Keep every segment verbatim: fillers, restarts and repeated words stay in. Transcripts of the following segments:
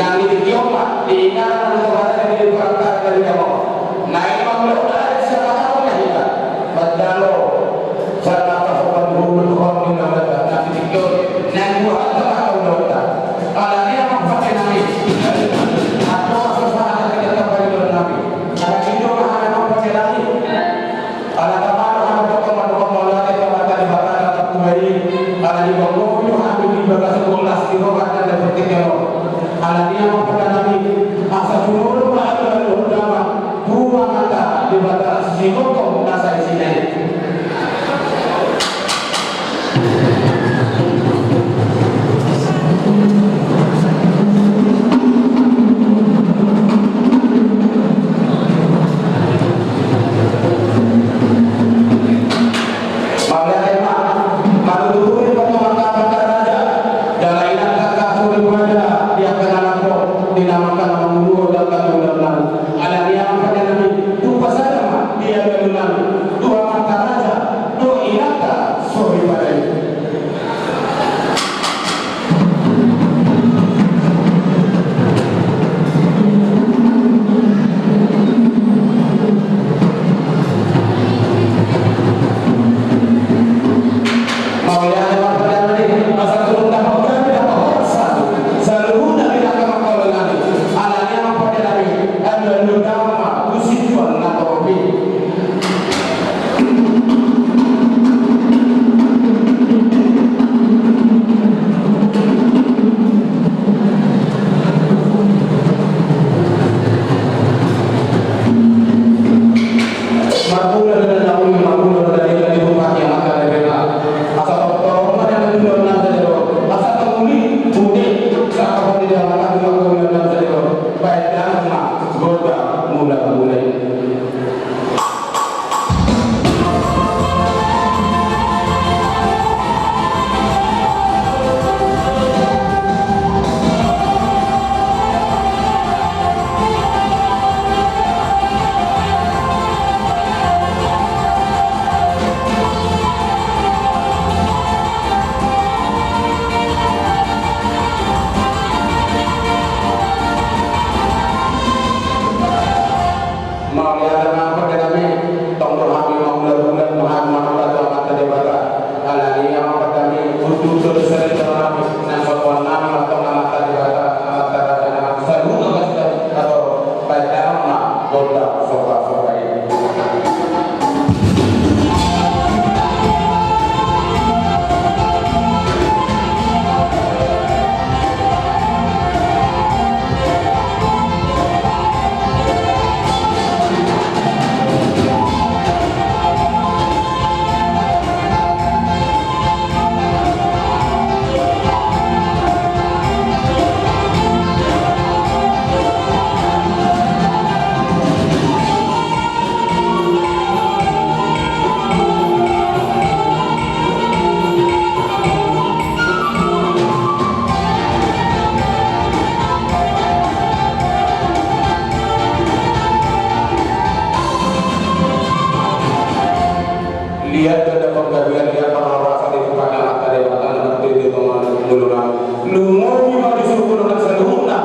Nang di tingki on ma, di inganan na so hata di parantara dari kamu. Na i ma mula-mula ari siapa tahu lah hita. Badalo, sana tahu kan guru tuhan di nama Tuhan. Nang di tingki on, nang buat sama tahu lah hita. Ala ni ama pake nami. Atau asa sana kita tambah di dalam nami. Ala ni do ma hana ma pake nami. Ala tamana hana potong manu pamolai tamata di batana tapulai. Ala di bangku hami di bagasan bolas di roha dan di pertigaan. Ala ni ama pada nami asa sumur ma alu alu hondama. Buang mata di batana sisi gotong nasa isi nai. Mauliate ma, marujung i patungan amanta raja, jala inanta angka soripada di angka na nangkok, di na mangkana mangulua di angka tulang nami. Ala ni ama pada nami, tupa sada ma di alualu nami, tu amanta raja dohot inanta soripada i. Mauliate ma pardana ni, asa turun dapot kami dapot horsa, saluhutna di angka mangkaula nami, ala ni ama pardana ni, alualu damang ma, tu situan na torop i. Marmula dengan nauli, marmula dengan dia, dia buka yang akan lebih lah. Asa tong-tong ada yang dulu nanti dulu. Asa tong uli, budi, sapa pun di dalam akan dulu, nanti dulu. Baik, jangan mah, goda, mula, mulai. Mauliate ma pardana ni, tong do hami mangula-ula, mangula-ula tu amanta Debata. Ala ni i ama pardana ni, utusan seri tu hami, nang sopoan nami ma tong amanta Debata, amanta raja nami, saluhutna ma suda, atau baen damang ma gondang sopa-sopa i. Liat do na panggabean, liat do na rasa di bukan anak tadi, maka anak tadi di tongan muluna. Lumobi ma di suku na saluhutna.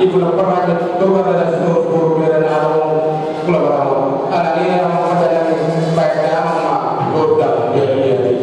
Ibu na pernah ke, coba ada suku, suku biar ada orang. Kula barang, ala ni ama pardana ni, baen damang ma gondang jadi-jadi.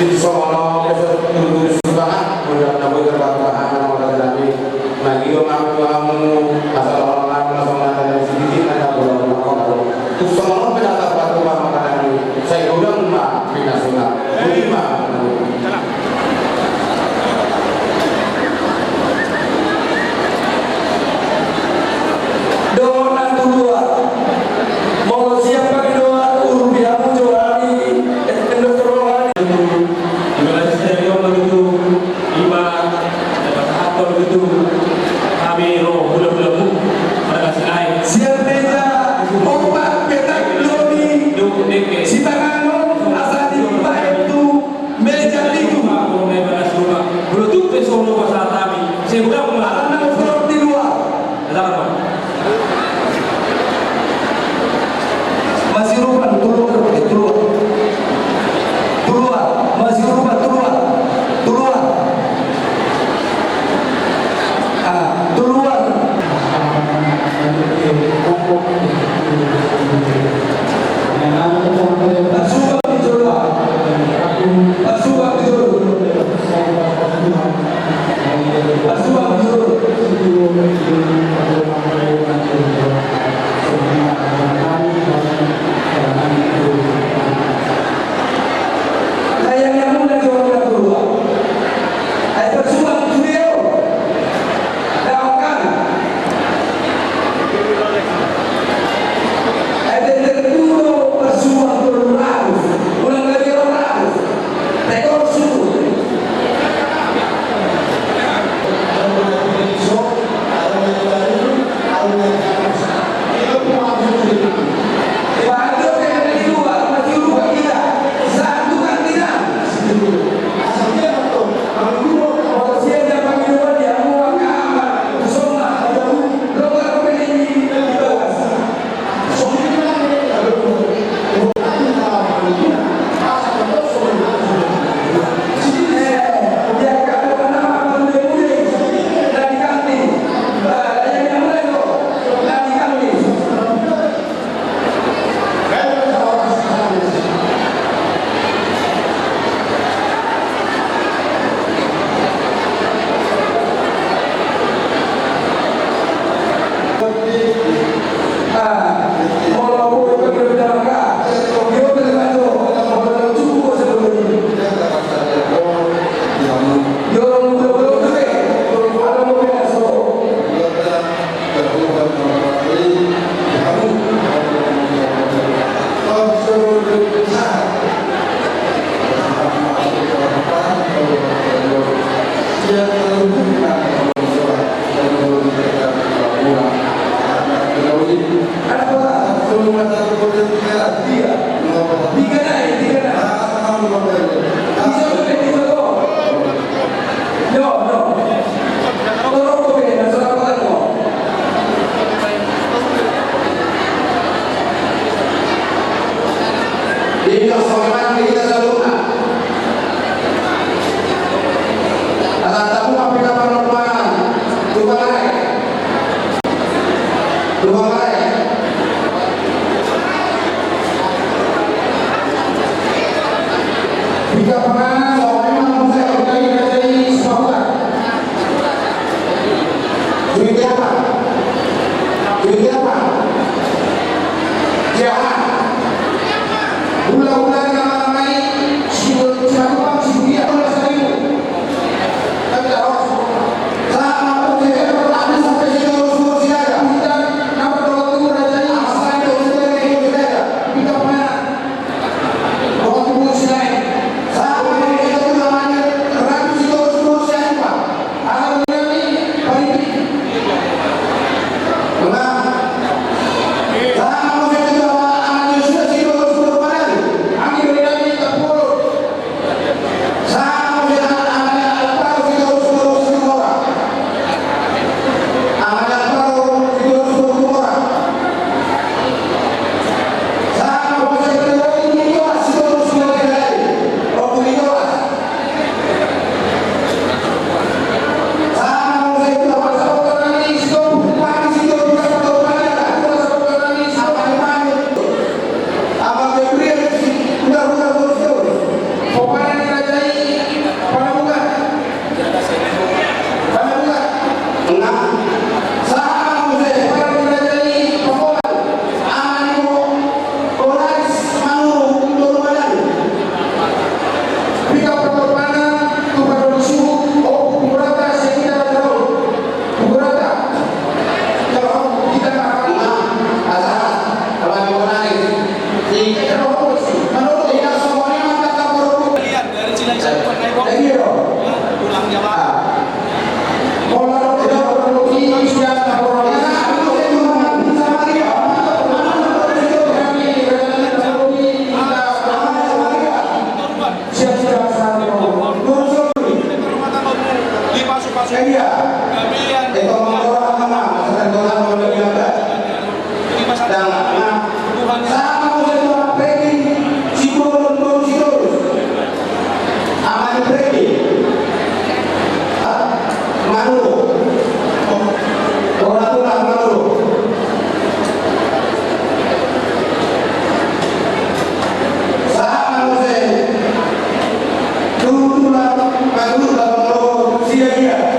Songon on, tutu supahat, mudah na boi terbatas hana mata nami. Nanggo ma tu hamu, asa lawan nami, asa mata nami sedikit, nanggo lawan nami. Tu songon on pe na tarpatupa mata nami, sai godang ma pinasunat. Boti ma. Dohot na tu luar. Molo siap pangidoan, urupi hamu jo hami, eh, endorse rohani. Ima, dapat saham tolu gitu. Kami ro hula-hula mu. Pada kasih naik. Siap meja, opat petak lobi. Duk, dek, dek. Sitanganon, asa dibaen tu meja pitu. Rumah, rumah, rumah, rumah. Belum tuh, besok rumah saat kami. Saya udah rumah. Anak, anak, di luar. Masiurupan, tu luar, tu luar. Tu luar, masiurupan, tu luar. Tu luar. Ah, tu luar. Pasukan di jolo. Pasukan di jolo. Sahat ma muse tu Ama Preti Simbolon boru Sitorus. Ama ni Preti. Manurung. Ora tulang manurung. Sahat ma muse tu tulang manurung, tulang manurung. Sia, sia.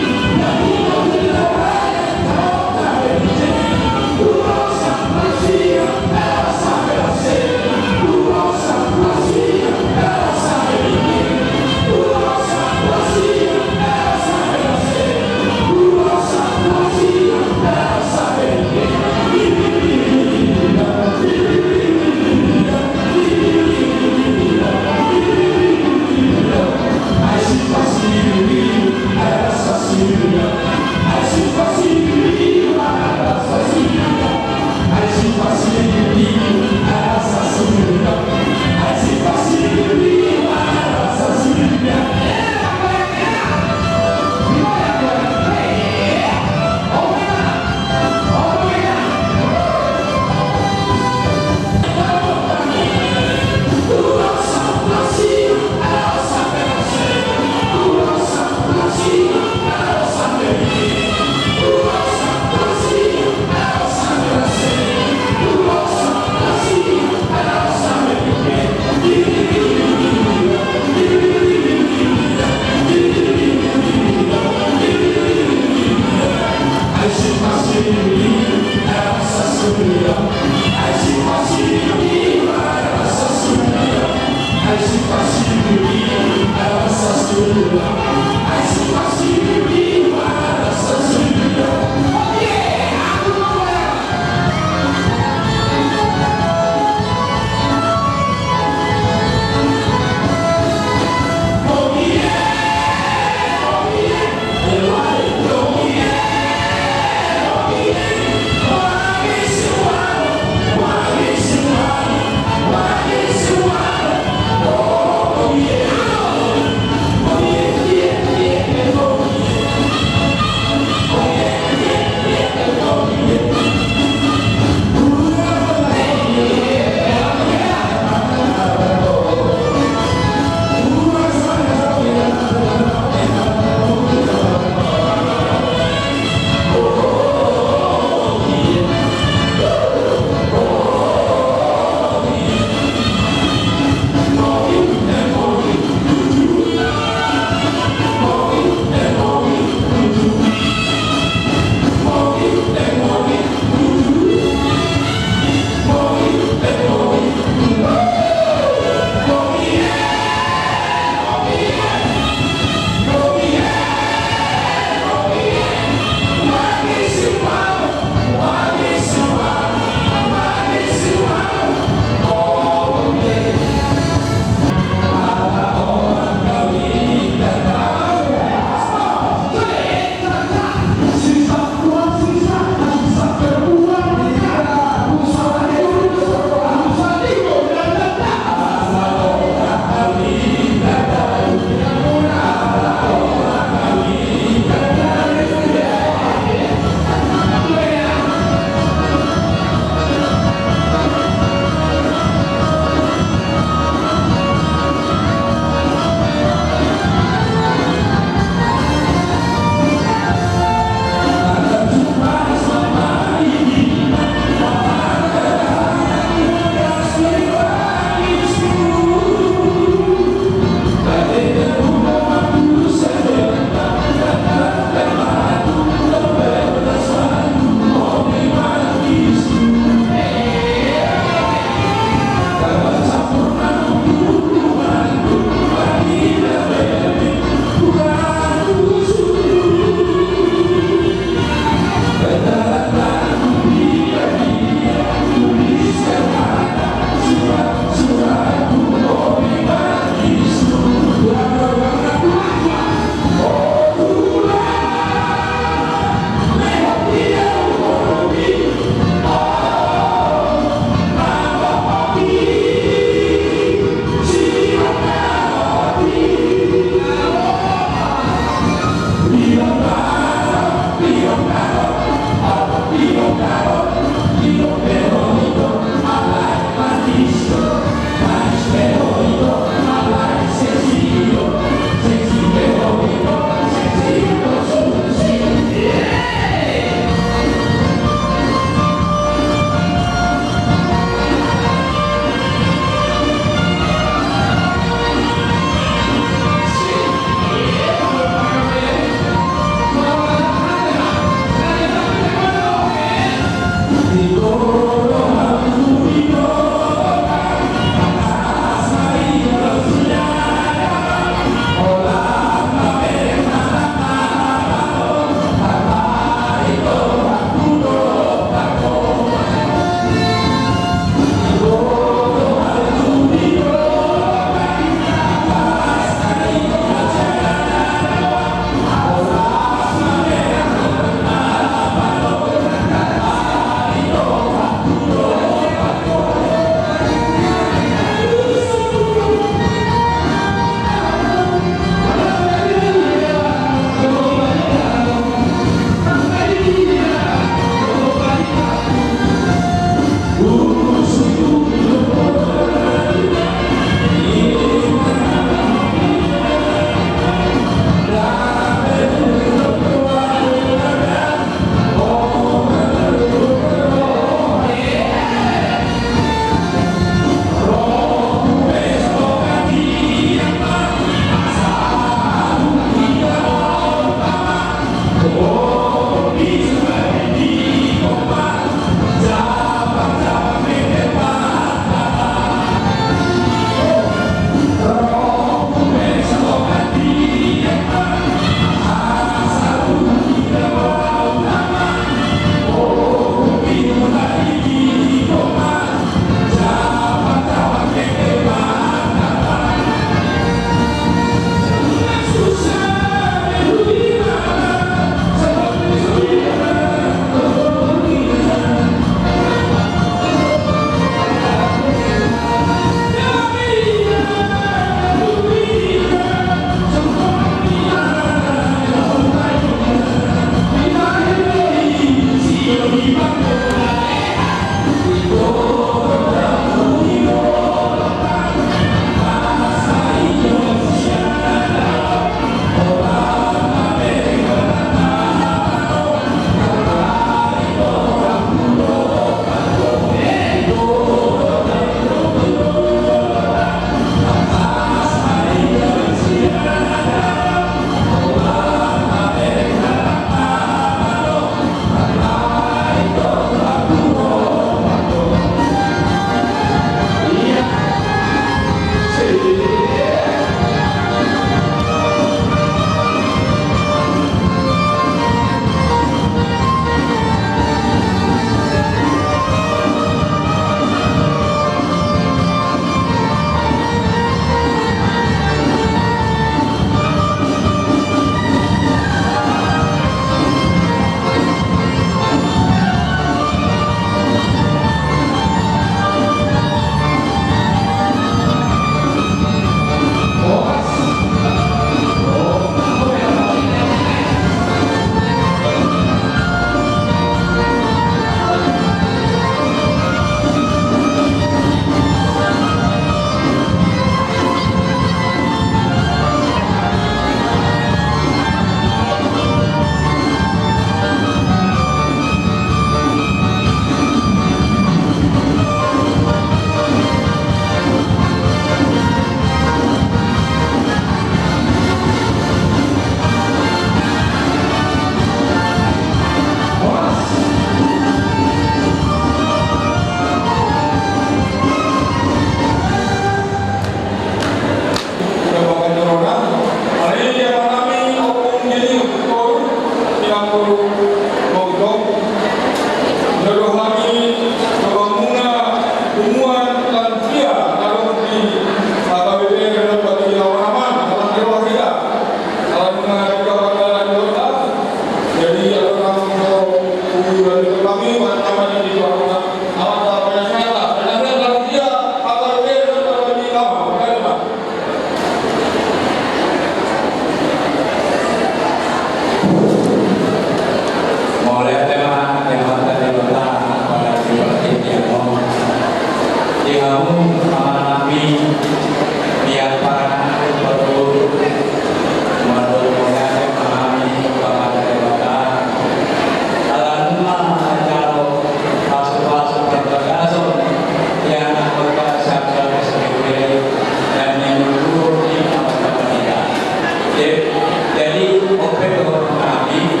Jadi, ope dohot hami,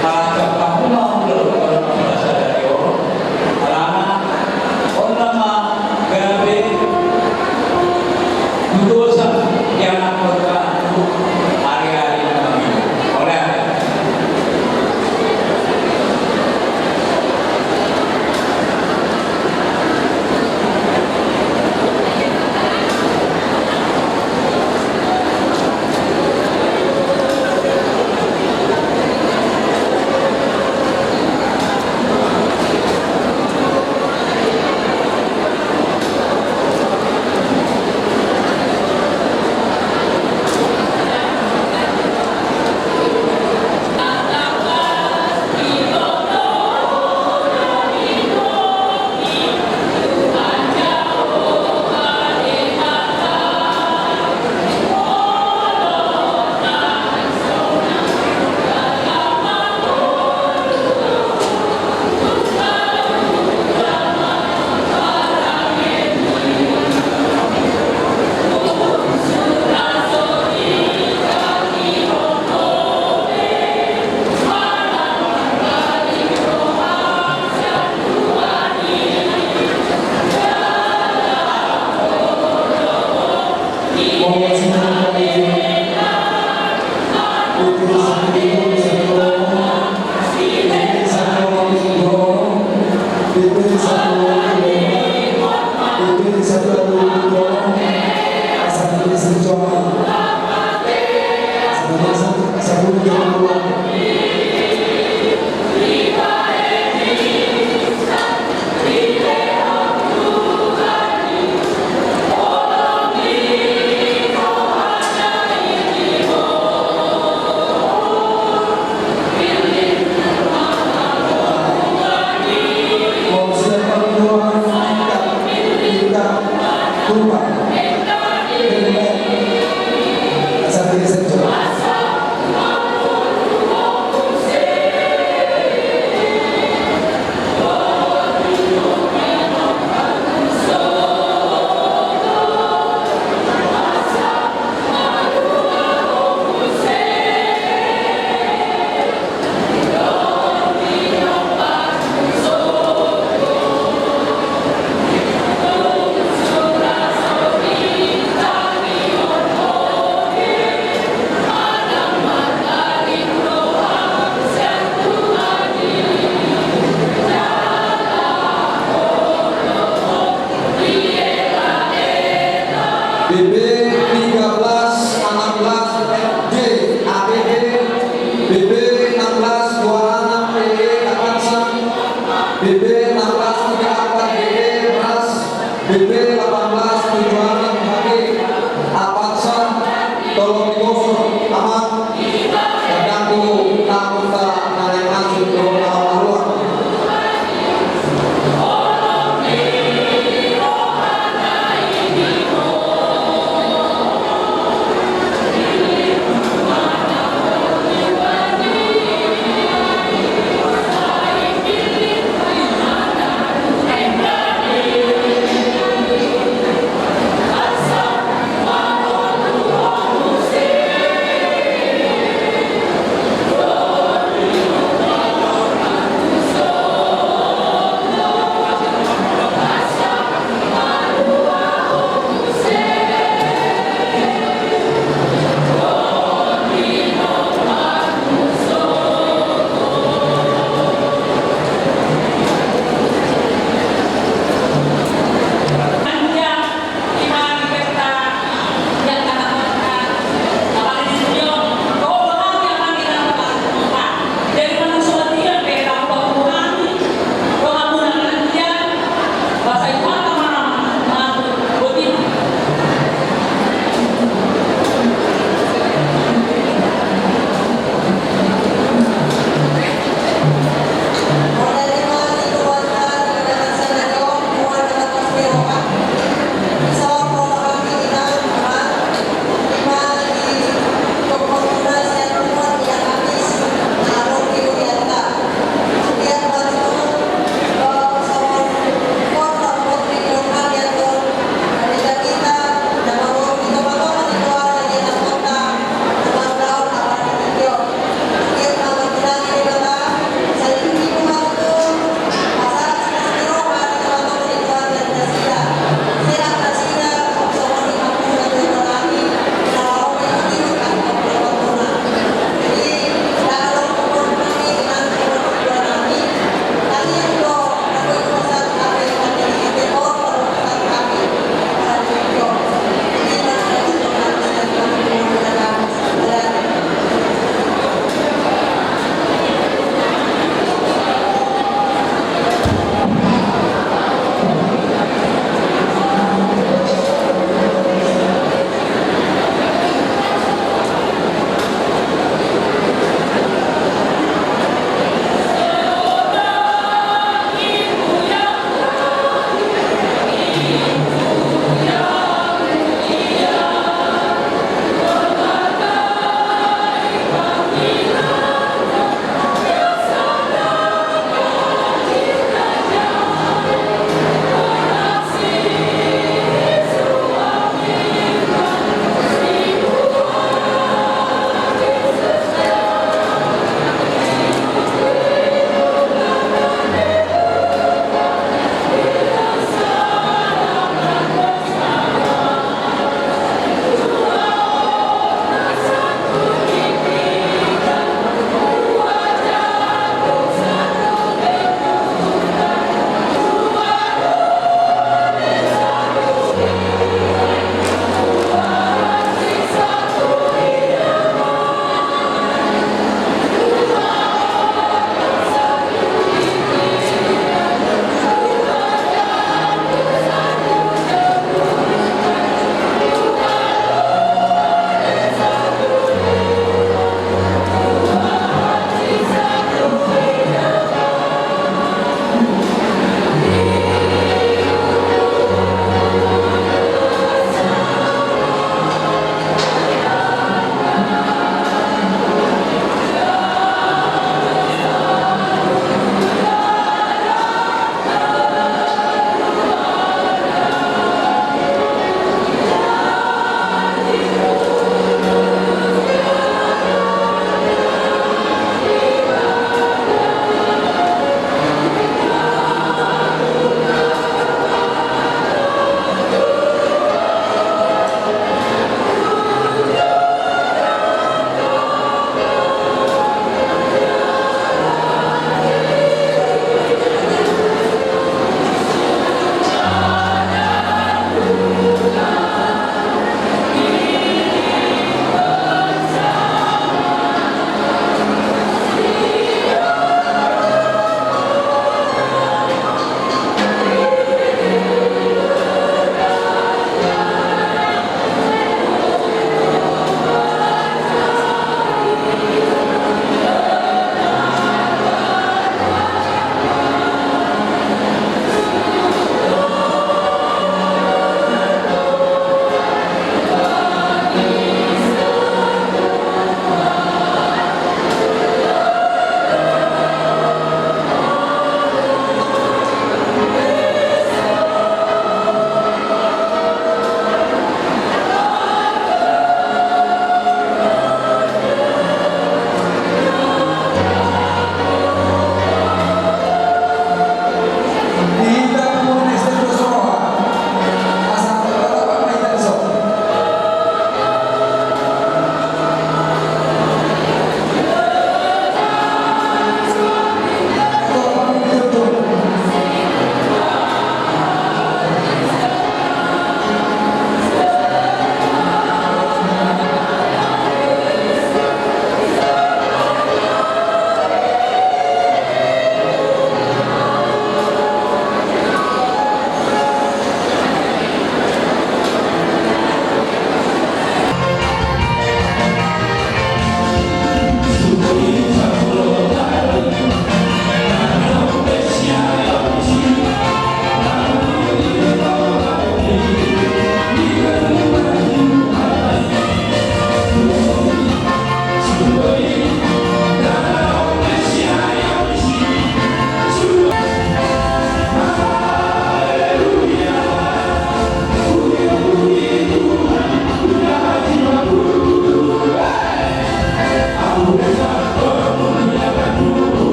ala campang uma undol undol bahasa dari on, alana on nama gabe dudosan di anak kota tu ari-ari na mangihut. Oleh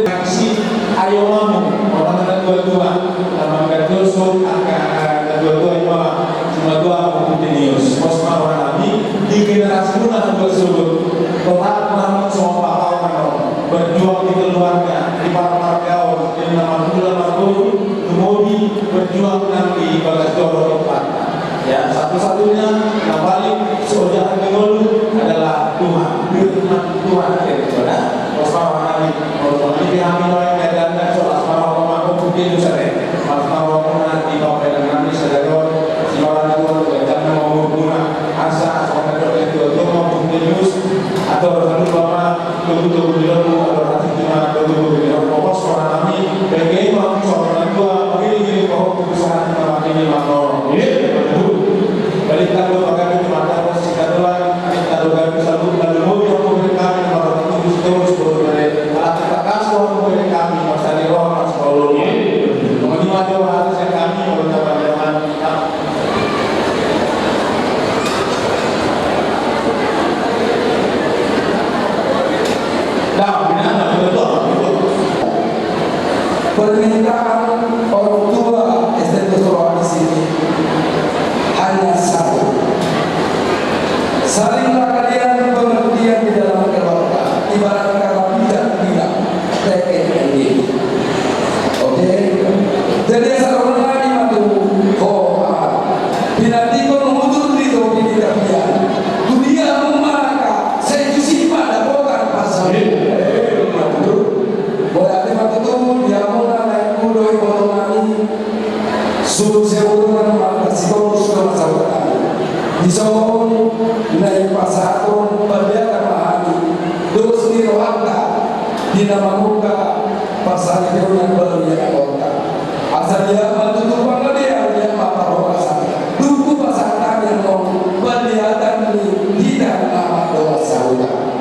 Aksi ayo mamu orang na tua-tua, na manggajoso angka na tua-tua ima. Simatua Ompu Genius, pos ma roha nami di generasi muna na tua suhut. Tetap namun songon papaon, berjuang di keluarga, di parmargaon, di na marmula marboru, lumobi berjuang nang di bagas joro tempat. Ya, satu-satunya yang paling seojahan di ngolu adalah Tuhan. Firman Tuhan, ya, saudara. Pos ma roha nami, pos ma roha nami, hami nuaeng na dana, so, las ma roha nami, Ompu Genius, sare. Las ma roha nami, di bapa dan nami, sadari on, sibawa Tuhan, dan jangan mau guna, asa, songon na dok, dan tua-tua, Ompu Genius, atau satu bapa, Tugu-tugu di lombu, atau hati cuma tugu-tugu di lombu. Pos ma roha nami, bagi ma songon na dua, pagili-gili pahompu usaha na mangkini mangoro. Iya, betul. Balik tanggo pagari di mata pos si kaduan, kita doa bisa lu, lalu mau yang mau berkami, mau tugu-tugu, tugu-tugu, ala kita kasih mau berkami, masa di roh, mas kalau lu. Iya, betul. Mau di mana, harus yang kami, mau teman-teman. Pernikahan orang tua S D N Kusroha di sini hanya satu. Saling kalian pengertian di dalam keluarga, ibarat kata bijak bilang, take and give. Oke? Jadi, asa roha nami ma tu ho, ah, pinantikhon hujur di topi ni tapian. Tu dia hamu manang, sai tusi ma dapotan pasal. Berarti ma tutu, di hamuna laengku dohot iboto nami, suhut sian urunan ma, sitorus do ma sahutan nami. Dison naeng pasahathon paliatan ma hami, dos ni rohanta, di na mamungka pasahathon na baru ia na kota. Asa dia ma tutu panggabean, dia ma parhorasan. Dung pasahat hami annon paliatan ni hita na mandok sahuta.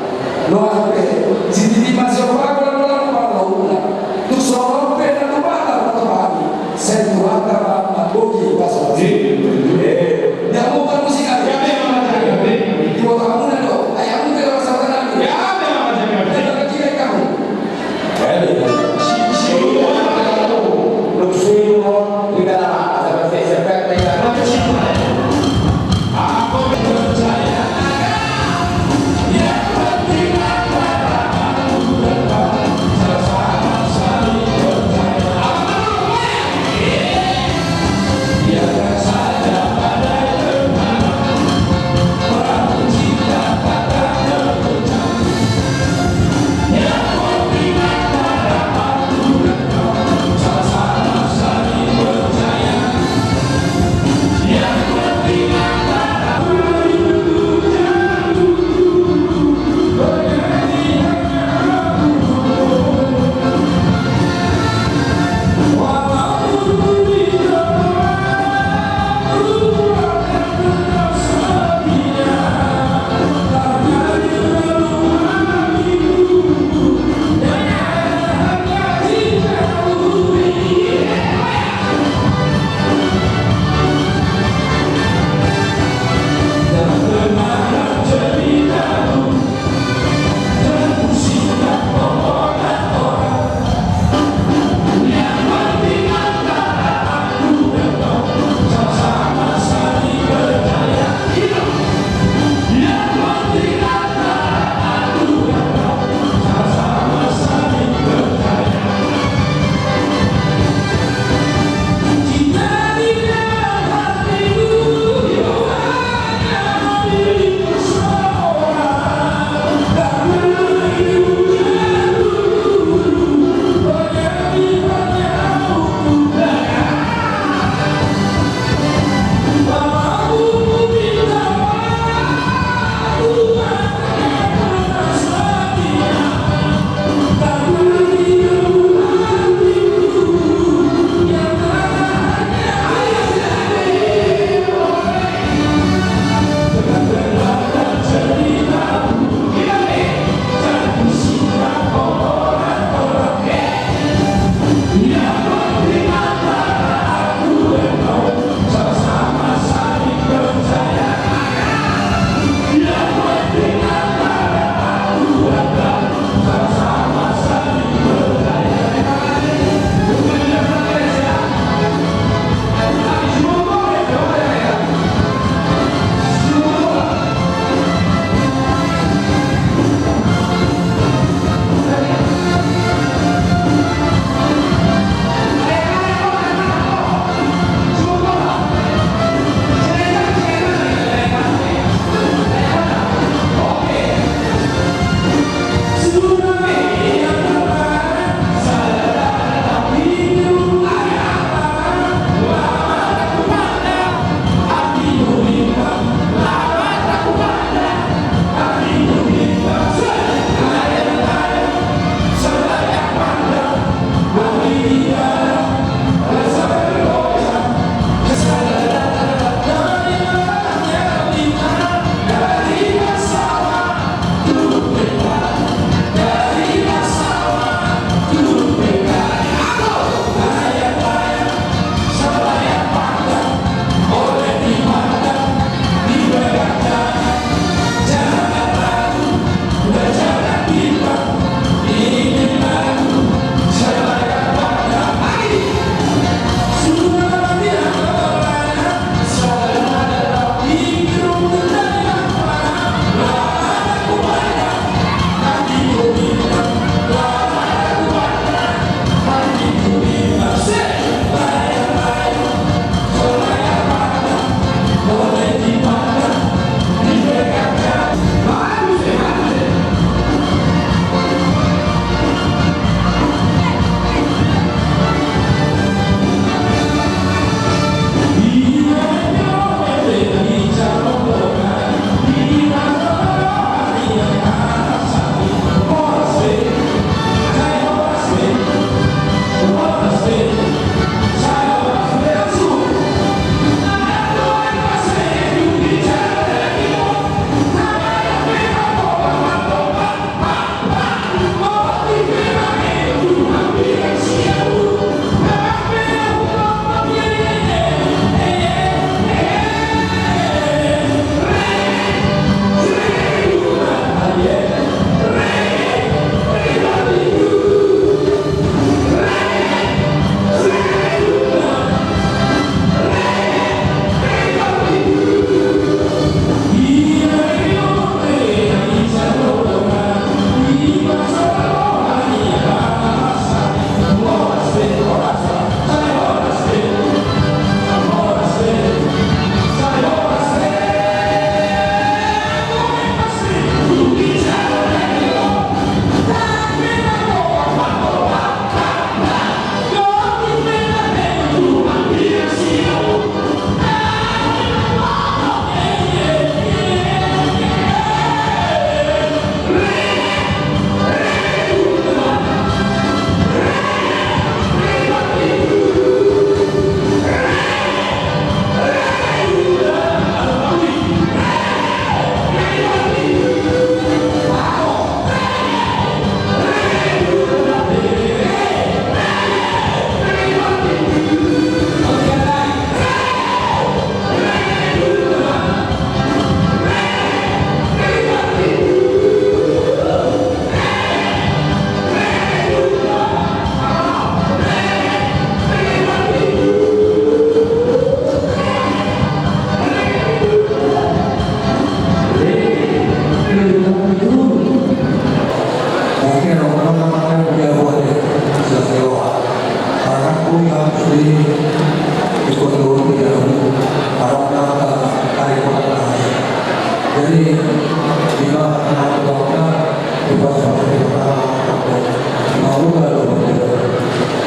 Nuaeng pe, sititi ma sian pagolan-golan pangalahutna. Tung songon pe na tupa na tupa hami. Sai Tuhanta ma mamboan pasahat. Iya, betul. Dia mau kan musik apa? Iya, memang ada. Di kota kamu na do. Ayahmu ke orang sana. Iya, memang ada. Dia bakal kita kamu.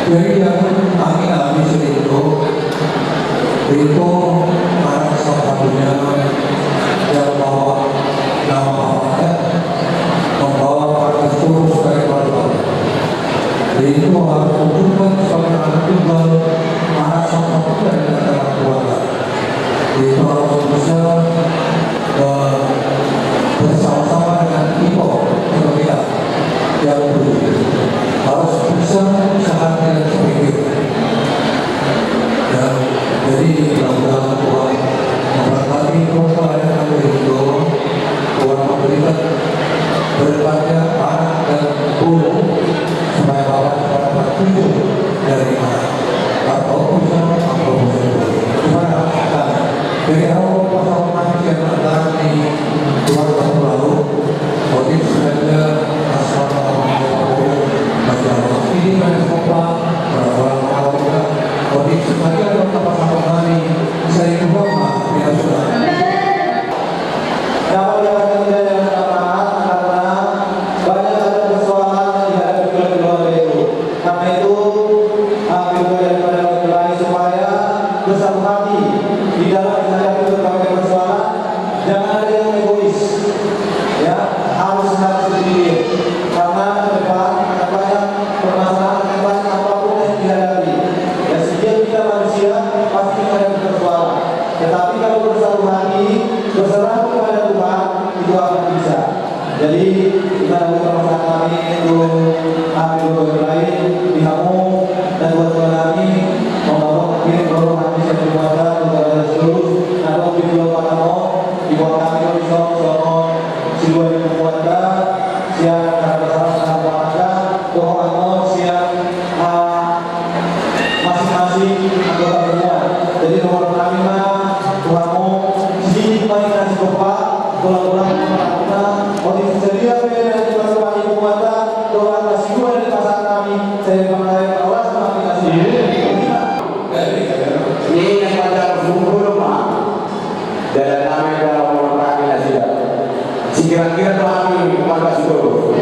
Jadi, yang angin habis itu, itu anak satu-satunya yang bawa nama bapaknya, membawa partai Solo sebagai kepala bapaknya. Jadi, itu harus ditunjukkan sebagai anak tunggal, anak satu-satunya dari antara keluarga. Itu harus bisa, eh, bersama-sama dengan Ito sebagai yang harus bisa sehati dan sepikir. Dan jadi, mudah-mudahan Tuhan memberkati pelayanan Ito, Tuhan memberikan berkatnya anak dan guru, supaya bapak dapat cucu dari anak. Atau bisa, atau bisa. Supaya anak. Jadi, hal pasangan yang antara di Tuhan satu lalu, motif sengaja asal ini banyak kota, orang-orang motif sengaja dalam pasangan ini, saya juga mah, tidak suka. Dapat dikatakan tidak dengan jamaah karena banyak ada persoalan yang dihadapi oleh keluarga itu. Karena itu, kami juga daripada menilai supaya bersatu hati di dalam menghadapi berbagai persoalan, jangan ada yang egois. Ya, harus saling berpikir. Karena ke depan akan banyak permasalahan, akan banyak apapun yang dihadapi. Ya, setiap kita manusia pasti menghadapi persoalan. Tetapi kalau bersatu hati, berserah kepada Tuhan, itu akan bisa. Jadi, ima na boi pasahat nami tu hami dua lain, di hamu na tuatua nami, molo adong na pinggol hami sian Jumatan, Jumatan Yesus, na adong di Pulau Panamo, diboan hami do dison songon silua ni punguanta, sian angka na pasahat, angka na pasahat, dohot annon sian, ah, masing-masing anggota punguan. Jadi, dohonon nami ma tu hamu, sisip ma i na sigompa, bola-bola na maraguna, oti sadia pe na di pasahat ni punguanta, dohot na silua na di pasahat nami, sai pangalae parulas ma hami na silua. Ima. Ni na pasahat sungkul ma. Dalan nami dalan mangkami nasida. Sikira-kira tu hami mangkasi dulu.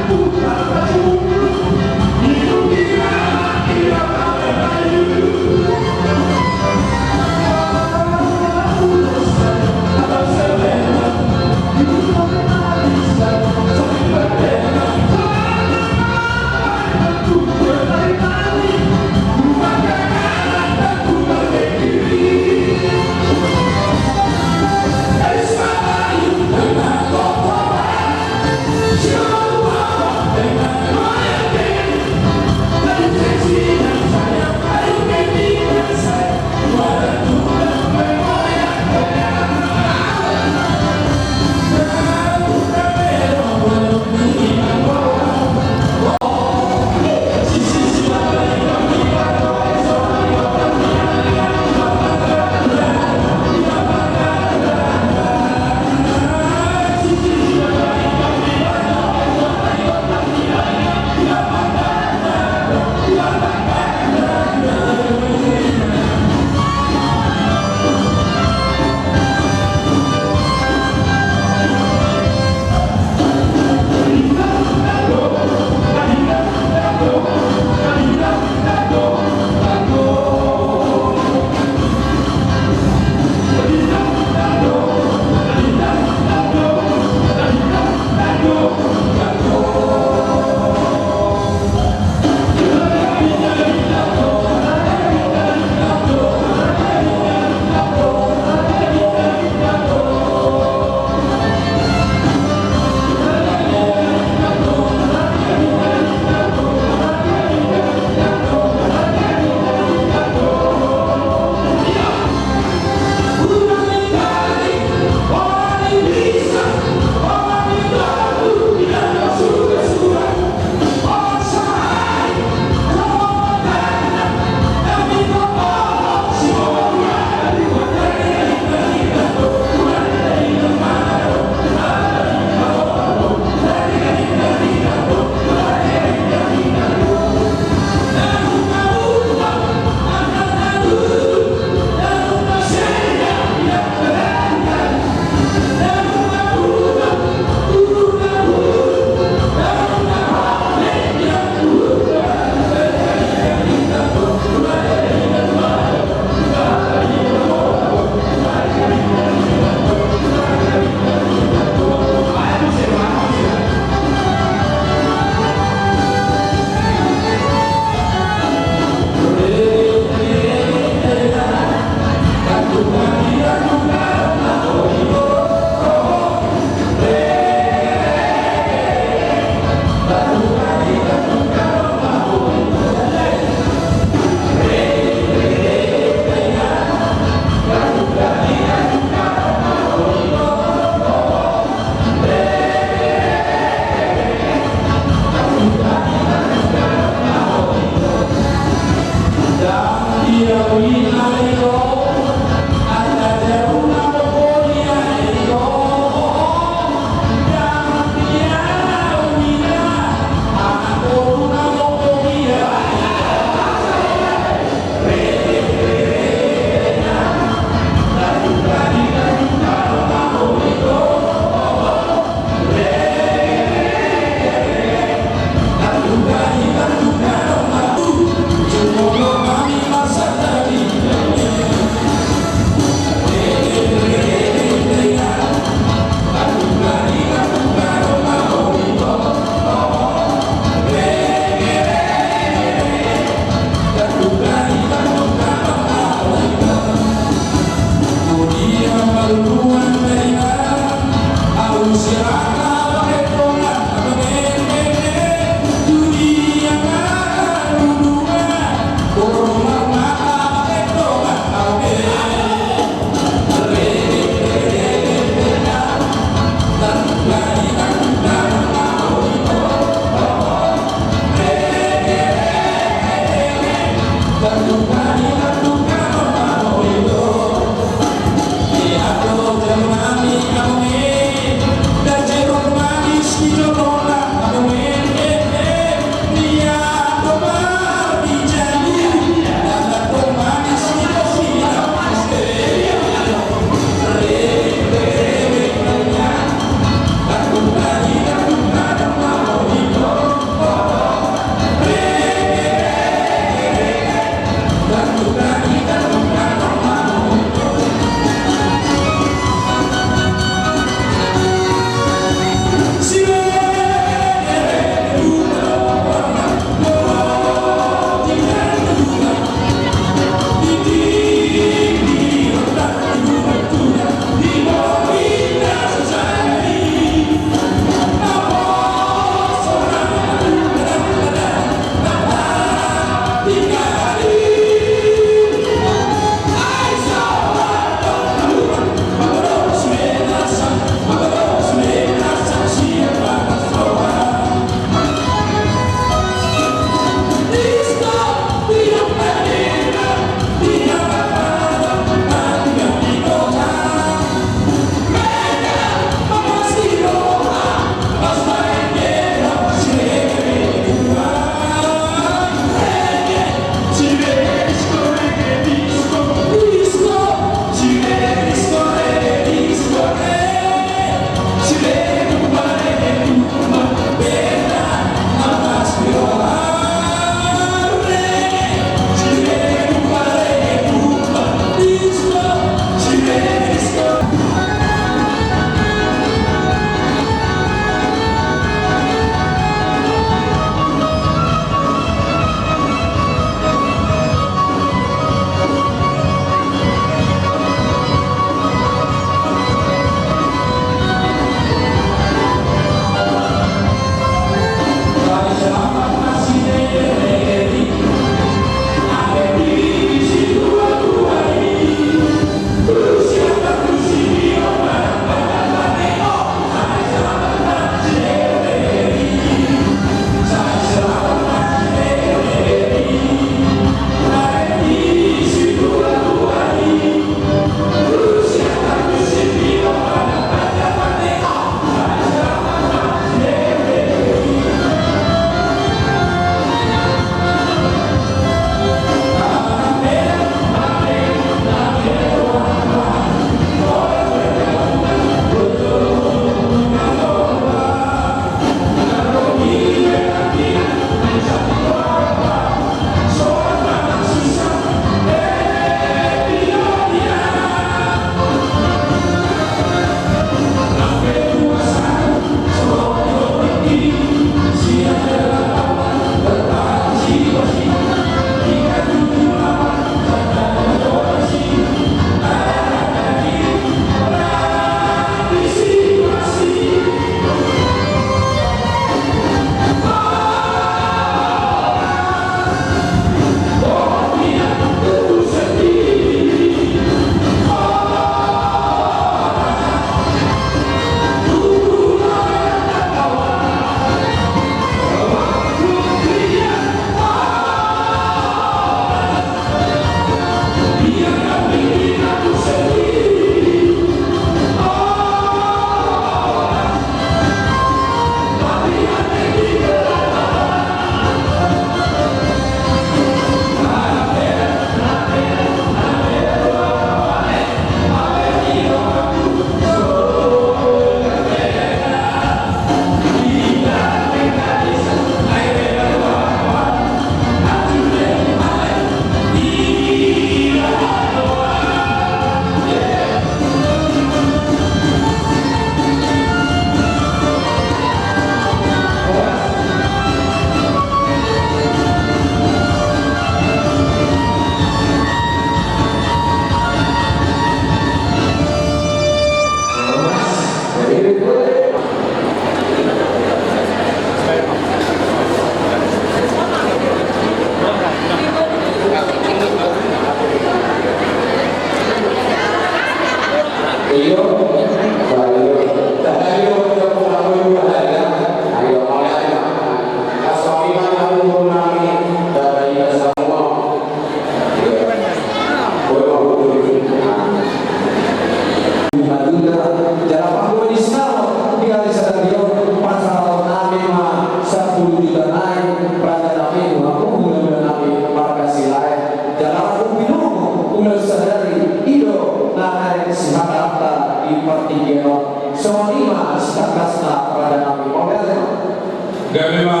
Gabe ma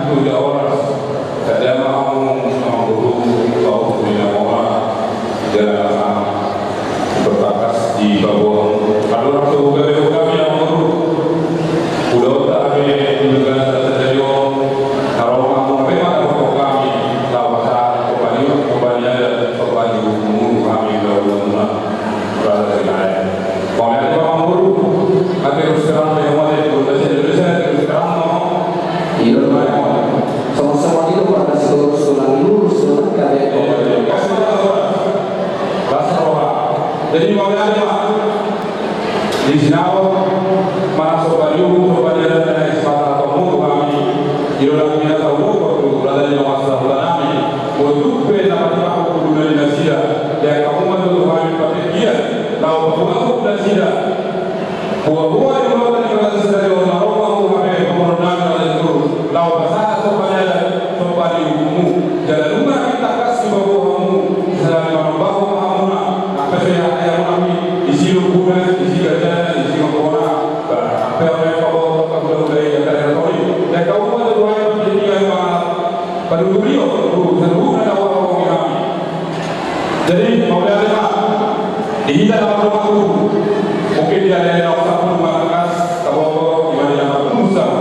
tu jaolas, sada ma hamu amangboru, bau tu ninna mona, jala na berbakas di paboaon. Andorang so gabe hami amangboru, ulaonta hape di bagasan sadari on, na ro ma hamu hape mandapothon hami, laho pasahat sombanion, sombaniadat, sombani uhummu tu hami ulaonmuna. Rasa silae. Mauliate ma amangboru, ate terus terang, ate mauliate, terus terang, terus terang, no. Iya, sama-sama itu, Pak, kasih terus, terus, terus, terus, terus, terus. Jadi, mauliate ma. Di sinamot, mana sombanion, sombaniadat na i, sipata tomu, kami, di dalam kita tahu, waktu berada di rumah sahabat kami, untuk pena mati, Pak, guru dari nasida, dan kamu mantu kami pakai dia, laho paboa tu nasida. Boa-boa di luar dari kata sadari on, na ro ma hamu hape, pamboruon nami na lain tu, laho pasahat sombaniadat, sombani uhummu. Jala nunga hami tangkas dipaboa hamu, sisada ni manombahon hamuna, angka so i hata hamuna, isi lobuna, isi gajana, isi gombona. Bah, angka on na paboa, angka hula-hula i, angka rena tori. Dan kamu mantu Tuhan, yang penting dia yang mana, padudurio, tu saluhutna na ro di hami. Jadi, mauliate ma, di hita na mardongan tubu, mungkin di area na osak pun markas, taboto, di mana na markas.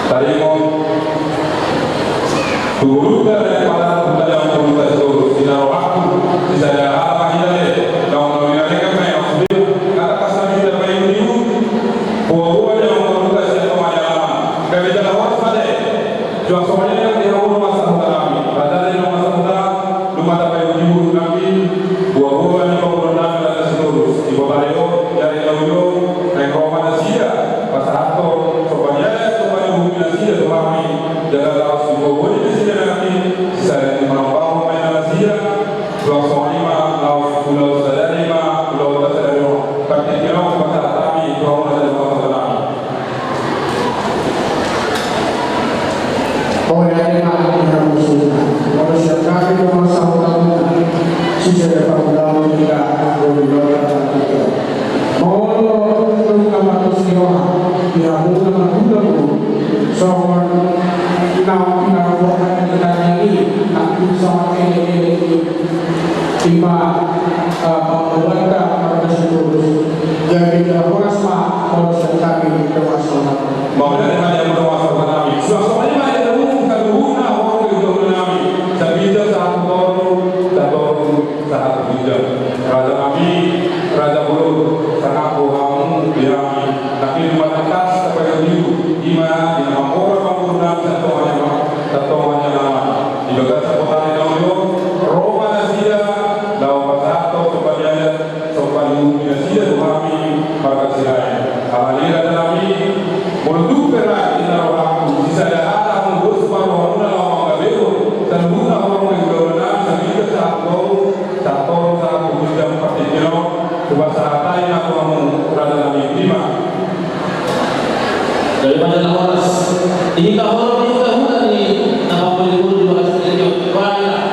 Taringot, tu huluta na i, pala huluta, jangan huluta, tu huluta, di na rohakku, di sada hal ma hita le, naung naung i na lekan na i maksudna, kata kasar hita paihut-ihut, boa-boa di na huluta, sian tonga ni alaman, gabe jala horas ma le. Suang songon i nang di hamu dongan sahuta nami. Raja ni dongan sahuta, nunga tapaihut-ihut nangkin boa-boa ni pangulon nami Raja Sitorus. Di Botari on, di ari na uli on, naeng ro ma nasida pasahathon sombaniadat, sombani uhum ni nasida tu hami. Jala laos diboaboa nasida nangkin, sisada ni manombahon ma nasida. Suang songon i ma, laos ulaon sadari ma, ulaonta sadari on. Partingkian on pasahat hami tu hamu dongan sahuta nami. Mauliate ma di hamu suhutna. Molo sian hami dongan sahutamuna, sisada pangulaon hita, anggo di luar hita. Molo nunga martusi roha di hamu na marhula guru, songon naung pinaboa hami di tarian i, nangkin songon elek-elek i. Ima, eh, pangoloanta marga Sitorus. Gabe jala horas ma, horas sian hami dongan sahuta. Mauliate ma di hamu dongan sahuta nami. Suang songon i ma di hamu saluhutna horong ni hulahula nami. Sabinda sahat tu toru, satoru sahat tu ginjang. Raja nami, raja bolon, sangap hamu di hami. Nangkin ma tangkas tapaihut-ihut, ima di na mamora pangulon nami sian tonga ni alaman, sian tonga ni alaman. Di bagasan Botari na uli on, ro ma nasida, laho pasahathon sombaniadat, sombani uhum ni nasida tu hami marga Sirait. Alani i raja nami, molo tung pe ra di na rohakku, sisada hata hamu dos ma rohamuna laho manggabehon saluhutna horong ni hulahula nami, sabinda sahat tu toru, sahat tu toru sahat tu ginjang, partingkian on, hupasahat hami ma tu hamu raja nami, ima. Daripada na horas. Di hita horong ni hulahula ni na pangoli guru di bagasan tingki on. Baiklah.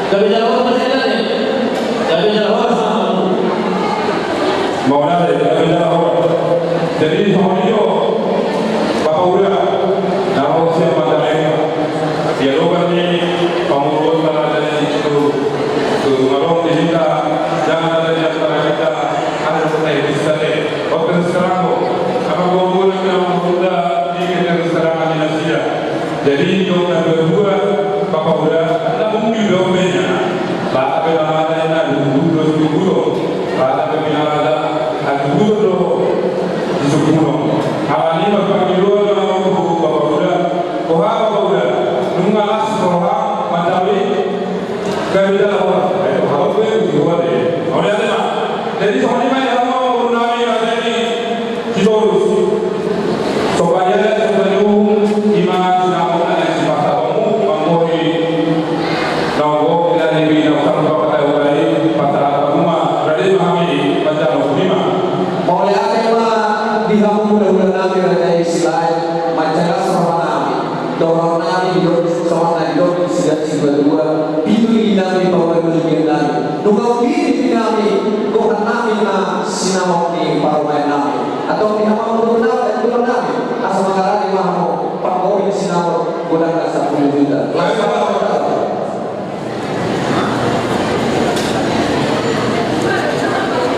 Gabe jala horas ma sian hami. Gabe jala horas ma. Mauliate, gabe jala horas. Jadi songon i do, Bapak Ula, na ro sian Majalengka. Di aloban ni pamoruonta na jadi tu, tu, tu ngalong di hita, jangan ada di antara kita, ada yang bisa deh. Oke, sekarang, apa gua mulai dengan Bapak Ula, ini kita sekarang di nasida. Jadi, didok na dua-dua, Bapak Ula, na mungkin dua-duanya. Batak pe na mata na dua-dua, dua-dua. Batak pe na mata, dua-dua, dua-dua. Alani ma pangidoan na, Bapak Ula. Boha, Bapak Ula? Nunga las roha manjawi. Gabe jala horas. Eh, halo, gue, gue, gue, gue. Mauliate ma. Jadi, songon i ma di hamu, guru nami, raja ni Sitorus. Sombaniadat, sombani uhum, ima sinamot na naeng sipasahat hamu, manggohi na gok, di na nipi na usang, papatai ulai, pasahat hamu ma, rade ma hami, pajaha ma. Mauliate ma di hamu hulahula nami, raja i Sirait, manjaga roha nami. Dohot nami didok, songon na didok, sida sibatua, pitu i nami paula ni nami. Nunga uli nami, gohan nami na sinamot ni parumaen nami. Atau di hamu guru nami, guru nami, asa mangarani ma hamu.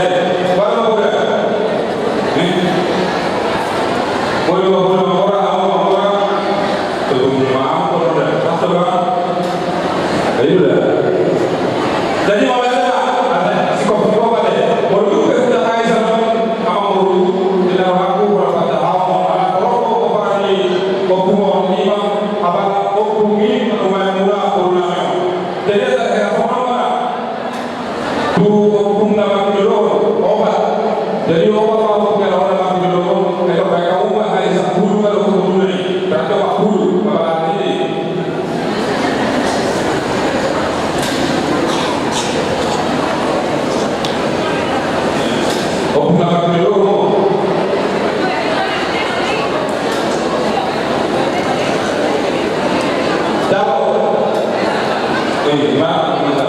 Baru, baru. Nih. Baru, baru, baru, baru. Tunggu, maaf, baru, baru. Pas, baru. Ayo, udah. Jadi, mau lihat, Pak? Ada si kopi, kopi, ada. Baru juga kita tanya sama Amang Guru, kita mengaku, berapa tahun, mana, kalau mau, apa, di, mau, mau, ini, Bang, apa, mau, ini, lumayan murah, baru, namanya. Jadi, ada, ada, apa, apa? Tu ompung na mangidolongon, opat. Jadi opat ma ompung na mangidolongon, eto baen hamu ma, ai sampulu ma dohot ompung na i. Berarti opat pulu, ma berarti. Ompung na mangidolongon. Dapot. Oi, ma, ma.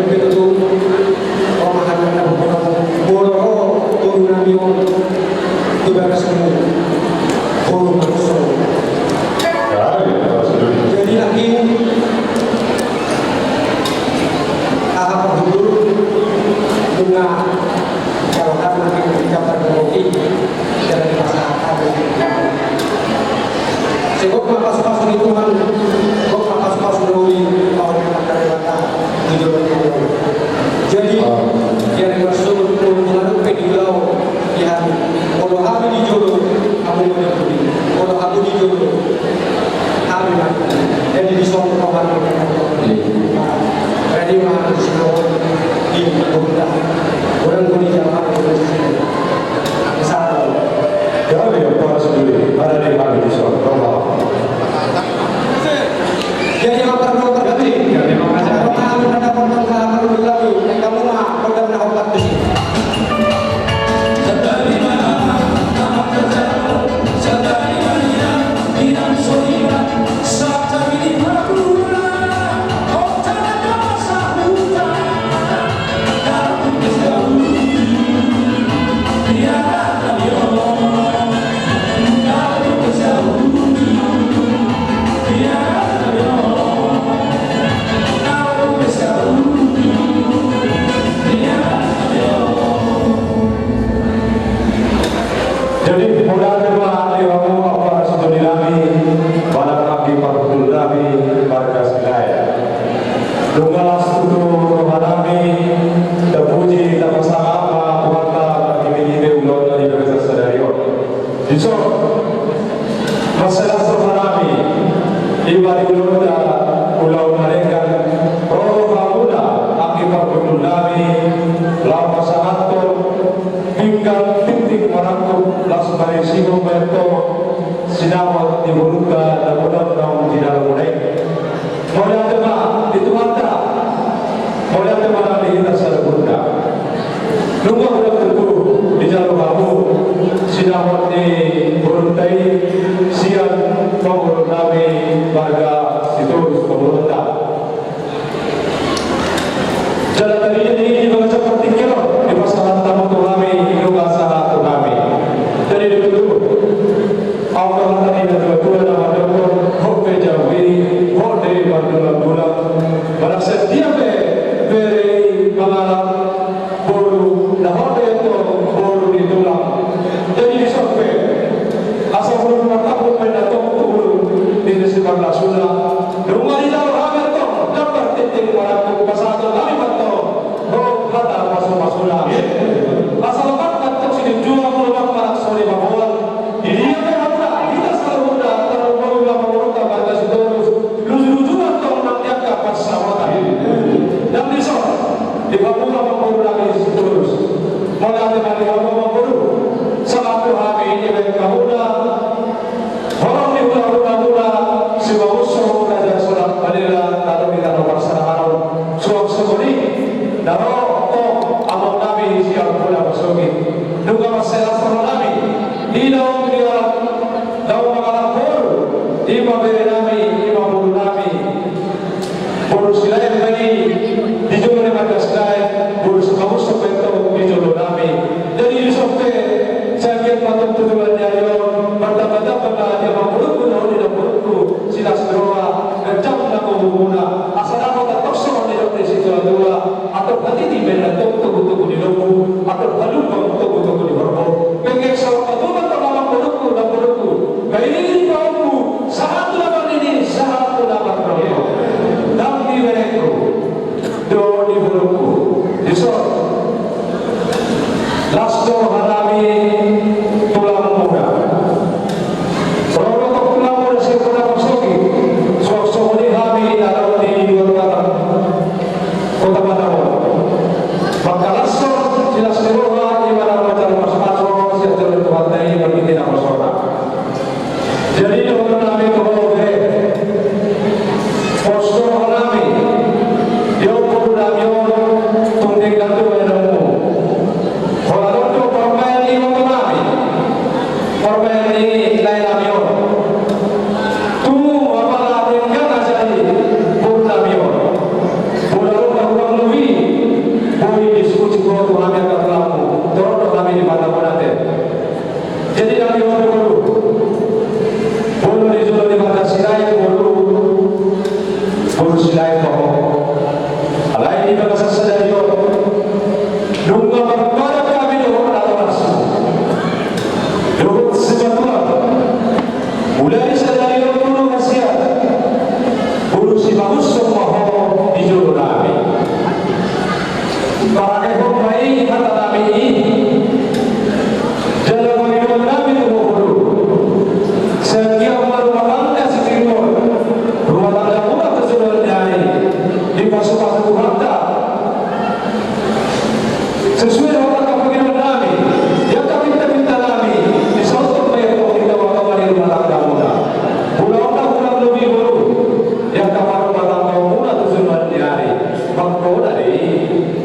dope tutu, o, mahaduan na bohononmu, molo ro toru nami on tu bagasmu, boru ma tuson. Jadi nangkin, aha, parhundul, nunga, kalau kan nangkin di kabar bohononmu, jadi pasahat. Sai gok ma pasupasu ni Tuhan, gok ma pasupasu na uli, pahompar na hurang di jolo ni Tuhan. Jadi, jadi maksud, molo nunga dope di ulaon di hami, molo hami di jolo, hamu ma di pudi, molo hamu di jolo, hami ma. Jadi dison roha ni Tuhan. Jadi ma, sinaon di Bunda. Orang pudi jamaah. Jadi, apa sendiri? Ada di mana di sana? Jadi, apa perlu pergabung? Jadi, apa perlu pergabung? Kamu mah, kau dah pernah obat di sini. Jadi, mauliate ma di hamu, amang parhundul nami, manang anggi parhundul nami, marga Silae. Nunga las tutu roha nami, tapuji, tapasangap ma Tuhanta, marhite-hite ulaon na di bagasan sadari on. Dison, mansai las roha nami, iba di ulaon na, ulaon na denggan, ro hamuna, anggi parhundul nami, laho pasahathon, pinggan tingting marangkup, las marisi, hombar tu sinamot ni borunta, na godang naung jinalomuna i. Mauliate ma di Tuhanta. Mauliate ma di hita saluhutna. Nunga godang tutu dijalo hamu sinamot ni borunta i sian pamoruon nami marga Sitorus pamoruonta. Jala tadi di bagasan partingkian on, dipasahat hamu tu hami, nunga sahat tu hami. Jadi di tutu, au ma tadi na tua-tua na mandok, hot Muna amangboru nami Sitorus. Mauliate ma di hamu amangboru. Sahat tu hami dibahen hamuna. Holong ni hula-hula muna, Simangunsong Raja Sonak Balela, na adong di tano parserahan on. Suang songon i, na ro tong amang nami sian Pulo Pasogit. Nunga mansai las roha nami. Di naung di alam, naung mangalap boru. Ima bere nami, ima boru nami. Boru Silaen ma i, di jolo ni marga Silaen, boru Simangunsong ma i tong di jolo nami. Jadi dison pe, sai anggiat ma tong tu joloan ni ari on, martamba-tamba ma di amangborungku dohot di namborungku, silas ni roha, ganjang na gogo muna, asa dapot antong songon nidok ni situa-tua, antong hatiti baen antong togu-togu ni lombu, antong halumpang togu-togu ni horbo. Penggeng saur matua ma antong amangborungku, namborungku, bahen ni pahompungku, sahat tu na marnini, sahat tu na marnono. Ndang dibahenku dohot dibolongku. Dison. Las do roha nami tulang muna. Ro do tong tulang muna sian Pulo Pasogit. Suang songon i hami na adong di luar Batam, Kota Batam on. Mangkalashon silas ni roha, ima na manjalo maso-maso sian jolo ni Tuhanta i marhite naposona. Jadi dohonon nami tu ho be, pos do roha nami, di on boru nami on, tung denggan do bahenonmu. Holan on do parumaen ni ito nami, parumaen ni lae nami on. Tung apala denggan na jadi boru nami on. Molo adong na hurang lobi, boi diskusi ho tu hami angka tulangmu. Torop do hami di Batam on ate. Jadi nami on boru, boru di jolo ni marga Silaen boru, boru Silaen ma ho. Alai di bagasan sadari on, nunga marpadan hami dohot natorasmu, dohot simatuam. Mulai sadari on boru hasian, boru Simangunsong ma ho di jolo nami. Parange ho ma i hata nami i. Jala pangidoan nami tu ho boru. Sai anggiat ma rumah tangga sitiruon, rumah tangga muna tu joloan ni ari, dipasu-pasu Tuhanta. Sesuai dohot angka pangidoan nami, di angka pinta-pinta nami, disaut ma i antong di tonga-tonga ni rumah tangga muna. Molo adong na hurang lobi boru, di angka parrumahtanggaon muna tu joloan ni ari. Mangkoda do i,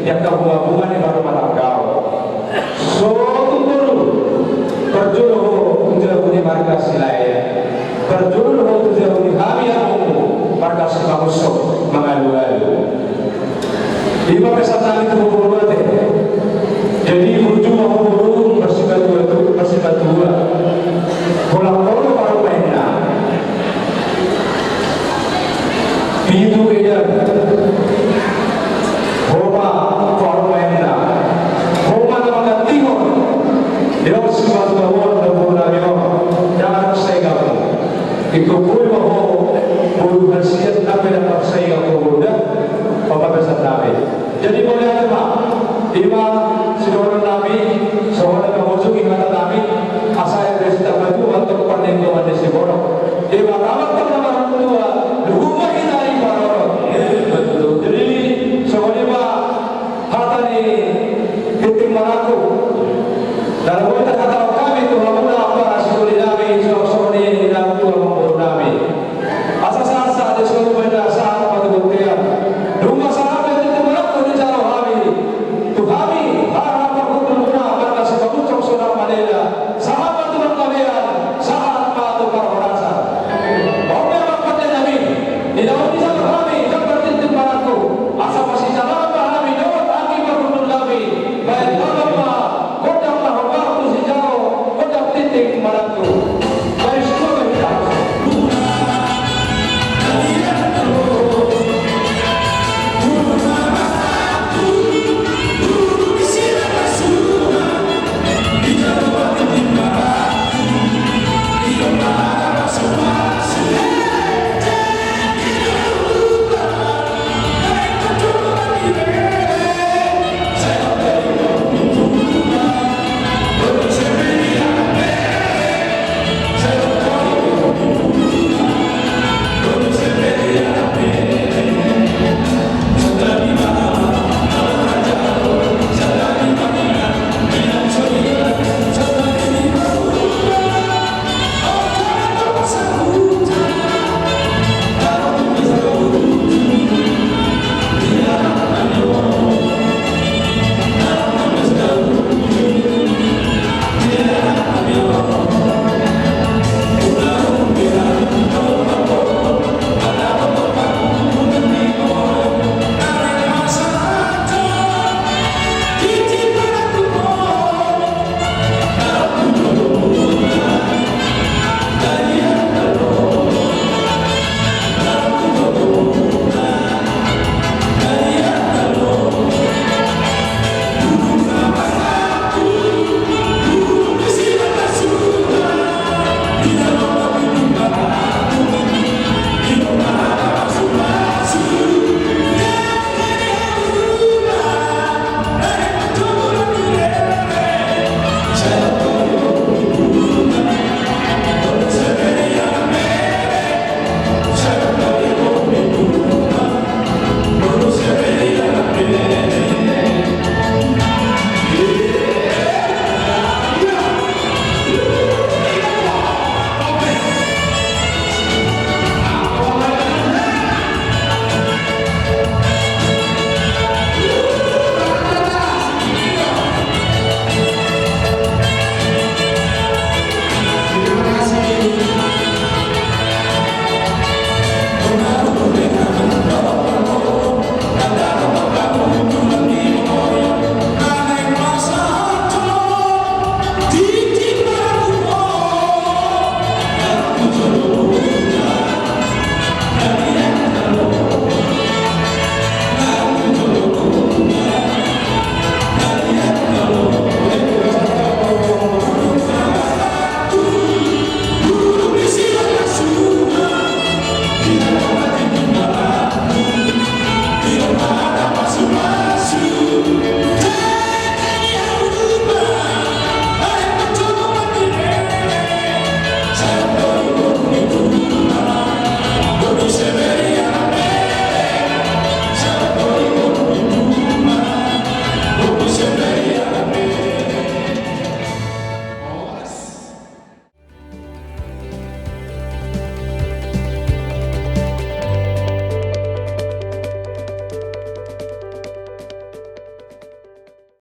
di angka bunga-bunga ni parrumahtanggaon. Sotung boru, parjolo ho tu jabu ni marga Silaen, parjolo ho tu jabu ni hami amongmu marga Simangunsong mangalu-alu. Ima pesan nami tu ho boru ate. Jadi burju ma ho boru, marsimatua tu, marsimatua. Holan ho do parumaenna. Pitu edan. Ho ma parumaenna. Ho ma na mangantihon. Didok simatua on, na boru nami on. Ndang adong sainganmu. Ingkon boi ma ho boru hasian, nang pe ndang adong sainganmu boru da. On ma pesan nami. Jadi mauliate ma. Ima sidohonon